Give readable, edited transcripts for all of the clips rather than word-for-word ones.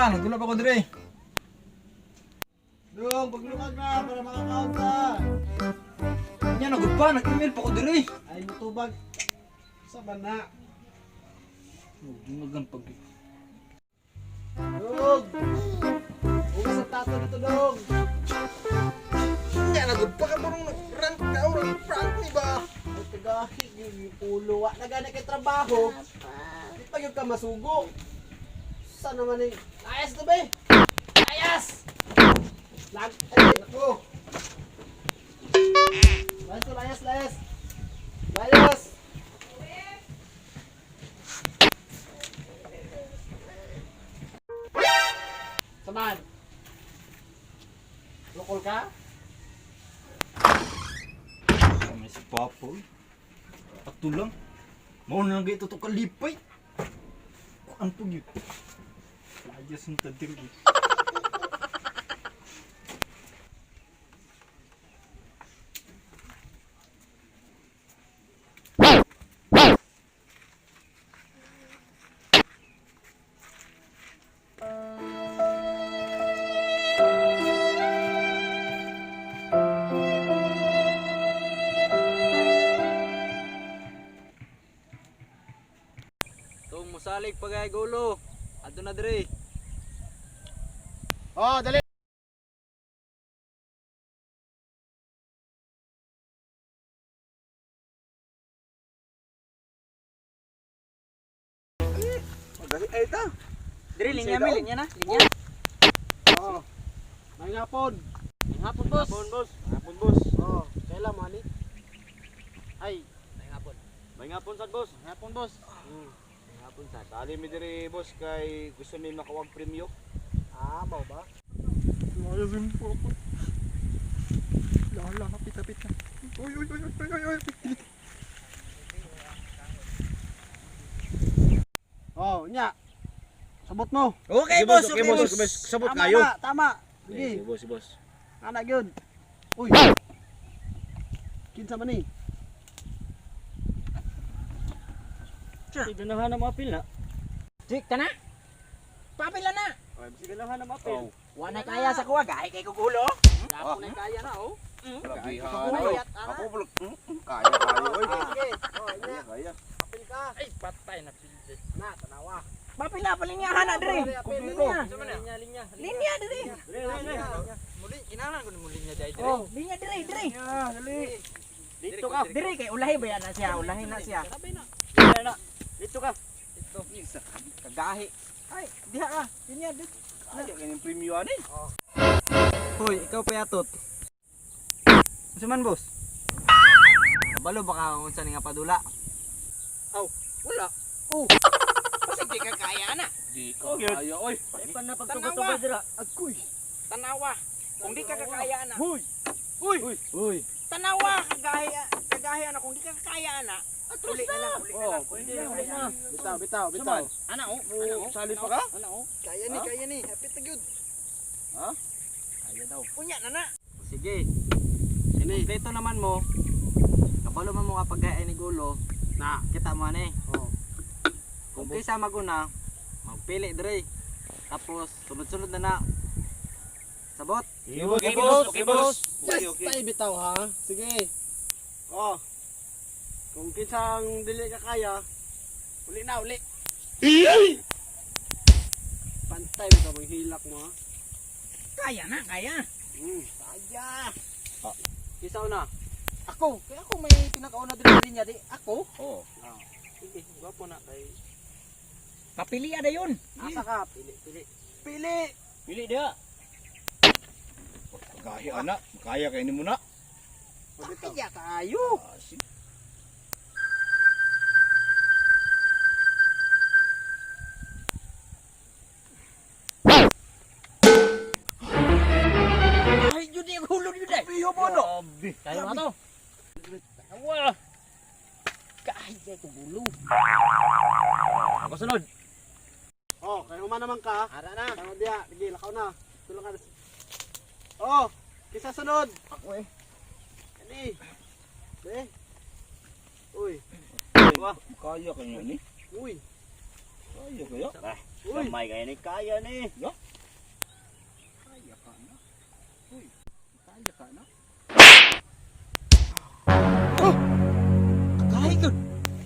pa, nagdula pa ko dire. Dong, paglungag na para makakaon ta. Nya nagud pa, nag-email pa ko dire. Ay mutubag sa bana. Dungagan pag. Dong. Ugas ang tato dito, dong. Nya nagud pa ka marong nag-rank ka or prank ni ba? Ay tagahi yung ulo wa na gani kay trabaho. Di pa gyud ka masugo. Sa naman eh. Ayas to be. Ayas. Lag ay nako. Layas to, layas, layas. Layas. Saman. Lukol ka? May si Papa. Oy. Ato lang. Mao na lang gayto to kalipay. Kuan po gyud. Layas ng tadir. Tong musalig pagay gulo. Adto na dire. Oh, dali. Ay ta. Dire linya mi, linya na, linya. Oh. May hapon. Hapon, boss. Hapon, boss. Hapon, boss. Oh, kailan mo ani? Ay, May hapon. May hapon sad, boss. Hapon, boss. May hapon sad. Sali mi diri, boss, kay gusto mi makawag premyo. Ah, mao ba? Layas yung Papa. Lala, kapit-kapit na. Uy, uy, uy, uy, uy, uy. Oh, nya. Sabot mo. Okay, Sige, boss. Okay, boss. Okay, boss. Sabot Tama kayo. na, tama. Sige, Sige, boss, boss. ana gyud. Uy. Kinsa man ni? Sige, ganahan na maapil na. Jik, kana. Papila na. Sige, ganahan na maapil. Wa na kaya sa kuwa, gahi kay kugulo. Ako na kaya na oh. Grabe. Ayat, ana. Ako bulok. Kaya kayo, oy. Sige, sige. Oh, nya. Kaya. Apil ka. Ay, patay na pili. Na, tanawa. Papila pa linya hana dire. Linya, Linya. Linya. Linya dire. Muli, kinahanglan ko ni muli niya dai dire. Oh, linya dire, dire. Dito ka. Dire kay ulahi ba yan na siya, ulahi na siya. Dito ka. Kagahi. Ay, diha ka. Linya dito. Kaya kanyang premyo ani. Hoy, ikaw pa yatot. Unsa man, boss? Kabalo baka unsa ni nga padula. Aw, wala. Oh. Kasi di ka kaya na. Di ka kaya, oy. Tanawa. Agoy. Tanawa. Kung di ka kakaya na. Huy. Uy. Uy. Tanawa kagahi kagahi ana kung di ka kakaya ana. Uli na lang, uli na lang. Pwede na, uli na. Bitaw, bitaw, bitaw. Ana oh, ana oh. Sali pa ka? Ana oh. Kaya ni, kaya ni. Hapit na gyud. Ha? Kaya daw. Unya na na. Sige, Ini. kompleto naman mo. Kabalo man mo kapag gaya ni gulo, Na. kita mo ani. Oh. Kung kaysa maguna, magpili dire. Tapos sunod-sunod na na. Sabot. Okay, boss. Okay, boss. Okay, okay. Basta bitaw ha. Sige. Oh. Kung kinsang dili ka kaya, uli na uli. Pantay mo ka hilak mo ha. Kaya na, kaya. Kaya. Isaw na. Ako, kaya ako may pinakauna diri sa linya di. Ako. Oh. Sige, gwapo na kay. Papili ada yun. Asa ka? Pili, pili. Pili. Pili dia. Kaya ana, kaya kay ni mo na. Kaya tayo. Ay, yun yung hulod yun eh. Piyo mo no. Kaya mo to. Awa. Kaya ko gulo. Ako sunod. Oh, kay uma naman ka. Ara na. Tama diya, sige, lakaw na. Tulong ka. Oh, kisa sunod. Ako eh. Ani. Be. Uy, Kaya kay ni. uy. Kaya kaya. Gamay kaya ni kaya ni. Kaya ka na. Uy, kaya ka na. Kagahi ko.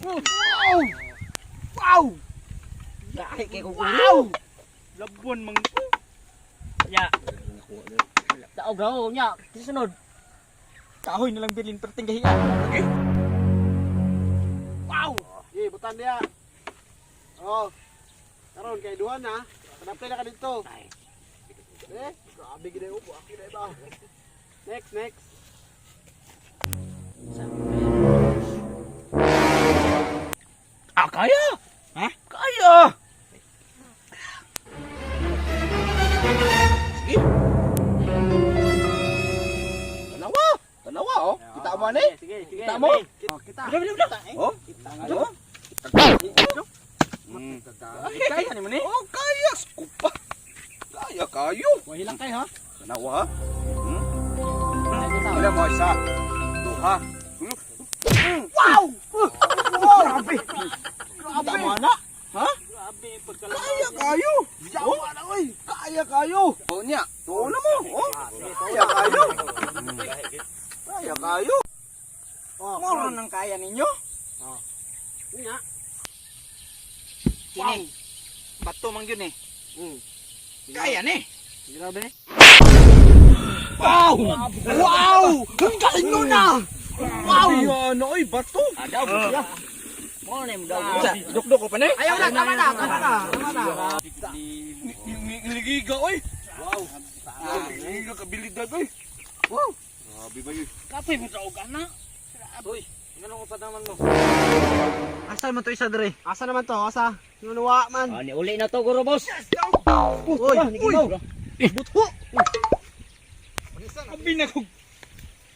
Wow! Wow! Gahi kay kong ulo. Labuan mang ko. Ya. Daog raw nya. Kisunod. Kahoy na lang bilin perting gahian. Wow! Ye, butan diya. Oh. Karon kay duha na. Kanapay na ka dito. Eh, grabe gid ay ubo, aki na iba. Next, next. Ah, kaya! Ha? Kaya! Sige. Tanawa! Tanawa, oh. Kita mo, ani? Sige, sige. Kita mo? Oh, kita. Bila bila bila. Oh. Ano? Kaya ni mo ni. Oh, kaya! Skupa! Kaya kayo! Wahilang kay ha. Tanawa, ha? Hmm? Wala mo, isa. Duha. Wow! Grabe. Kita mo, ana? Ha? Grabe pagkalaw. Kaya kayo! Oh, kaya kayo! Oh, niya. Tuo na mo. Oh, kaya kayo! Kaya kayo! Oh, Moro nang kaya ninyo. Nya. Kini. Bato man gyud eh. Mm. Kaya ni. Grabe. Wow! Wow! Ang galing nun ah! Wow! Ano, oy, bato! Daw siya. Mo na mo daw. Dukduk ko pa na eh. Ayaw na, tama na, tama na, tama na. Niligiga, oy! Wow! Niligiga kabilidad, oy! Wow! Grabe ba yun? Kapoy mo daog ana. Uy, ngano ko pa naman mo? Asa man to isa dre? Asa naman to? Asa? Nunuwa man. Ah, ni uli na to guro boss. Uy, uy. Butho. Abi na kog.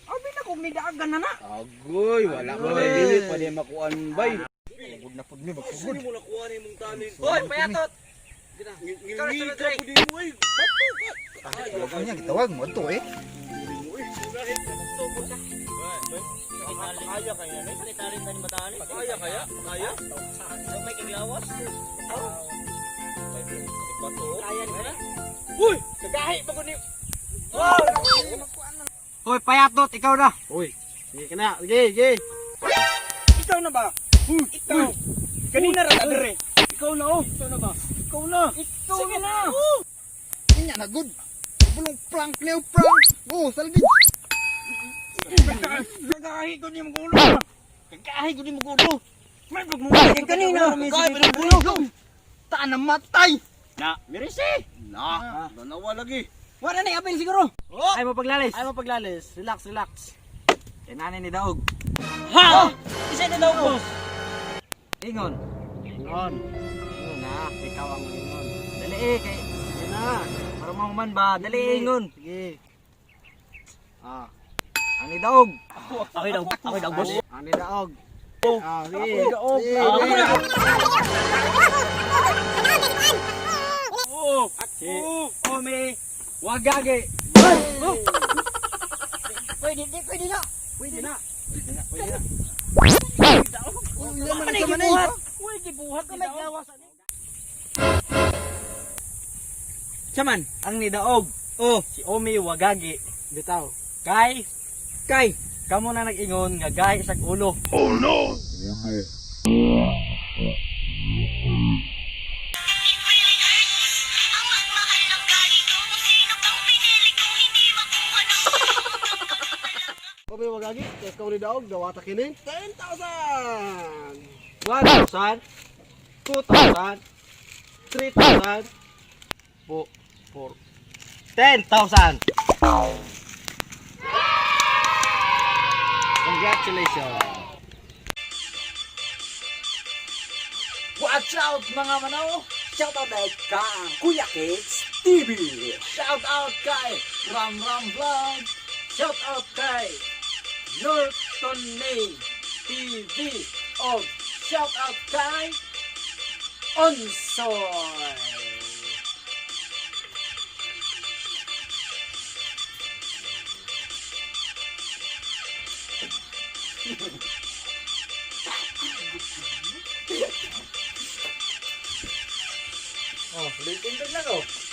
Abi na kog nidaagan na na. Agoy, wala pa na dili pa di makuan bay. Pagod na pud mi, magpugod. mo nakuha ni mong talent? Hoy, payatot. Ikaw na sunod dre. Ngilgiga mo oy. Bato ka. Tawag niya, gitawag mo ito eh. Kaya kaya ni? Kaya kaya? Kaya? May kaglawas. Bato. Kaya ni na. Uy! Kagahi pa ko ni. Hoy, payatot, ikaw na. Uy. Sige ka na. Sige, sige. Ikaw na ba? Ikaw. Kanina ra ka dre. Ikaw na oh. Ikaw na ba? Ikaw na. Ikaw Sige na. Niya na good. Bulong prank niyo, prank. Oh, salbi. Kagahi ko ni mo ulo. Kagahi ko ni mo ulo. May pag mo kanina. Kagahi pa ni ulo. Ta na matay. Na, mirisi. Na, danawa lagi. Wala na apil siguro. Ay mo paglalis. Ayaw mo paglalis. Relax, relax. Kay nanay ni Daog. Ha? Isa na daw boss. Ingon. Ingon. Ingon na. Ikaw ang ingon. Dali eh kay Sige na. para mahuman ba? Dali eh, ingon. Sige. Ah, Ang ni Daog. Ako daw, ako daw boss. ang daog. Ah, sige. Daog. Sige, Ako sige. na. Oh, Si Ome Wagage. Pwede, di, pwede na. Pwede na. Pwede na. Ano yung gibuhat? Uy, gibuhat ka may gawas ani. Chaman, ang nidaog. Oh, si Omi Wagagi. Bitaw. Kay kay kamo na nag-ingon nga gahi sa ulo. Ang magmahal ng ganito, kung sino pang pinili kong hindi makuha ng Kami wagagi, tapos kau ni daog, dawata kini. 10,000! 1,000, 2,000, 3,000, 4, 10,000. Congratulations. Watch out mga manaw! Shout out kay Kang Kuya Kids TV! Shout out kay Ram Ram Vlog. Shout out kay Norton May TV of shout out kay Onsoy. Oh, litin lang oh.